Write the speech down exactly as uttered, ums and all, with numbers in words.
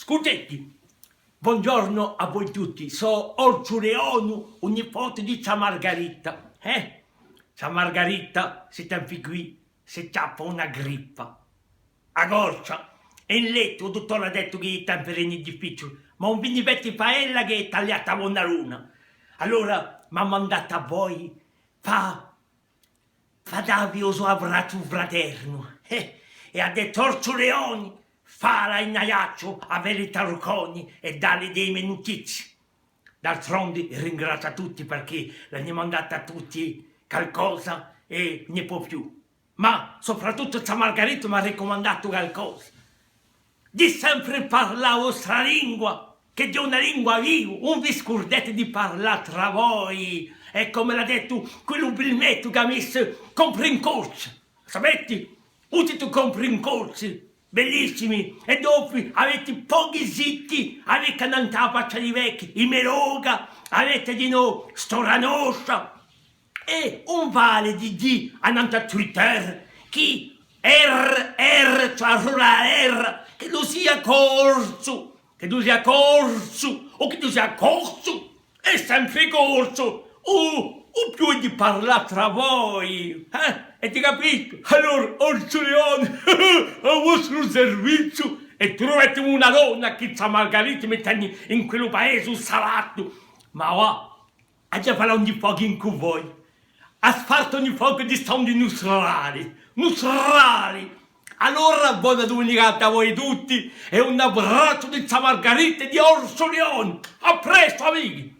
Scuseti, bonghjornu à voi tutti, sò Orsu Leonu, u nipote di zà Margarita, eh? Zà Margarita, sti tempi quì, si chjappa una grippa. A corcia, hè in lettu, u duttore hà dettu chì i tempi erani difficiuli, ma ùn vi ni feti fà ella chì hè tagliata à bona luna. Allora m'hà mandatu à voi, fà Fà davi u so abbracciu fraternu, eh, è hà dettu: Orsu Leoni, fala in Aiacciu à vede i Tarucconi è dalli di e me nutizii. D'altrondi ringrazia tutti perchè l'ani mandatu à tutti calcosa è ùn ni pò più. Ma soprattuttu zà Margarita m'hà ricumandatu calcosa. Di sempri parlà a vostra lingua, chì hè una lingua viva, ùn vi scurdeti di parlà trà voi, è cum'ellu hà dettu quellu Vilmettu chì hà messu compri in corsi, sapeti? Tutti compri in corsi, bellissimi, è dopu aveti pochi siti, aveti annant'à a faccia di vechji, i Meloga, aveti dinò Stora Noscia, è ùn vale di dì annant'à Twitter chì R R, cioè a rurale R, ch'eddu sia corsu, ch'eddu sia corsu, o ch'eddu sia corsu, hè sempri corsu, u, u più hè di parlà trà voi, eh? Aveti capitu? Allora, Orsu Leoni, à u vostru serviziu, è truveti una donna chì zà Margarita mi teni in quellu paese salatu, ma và, aghju à fà ogni pocu incù voi. Hà spartu ogni pocu di stondi nustrali. Nustrali! Allora, bona duminicata à voi tutti è un abbracciu di zà Margarita è di Orsu Leoni. À prestu, amichi!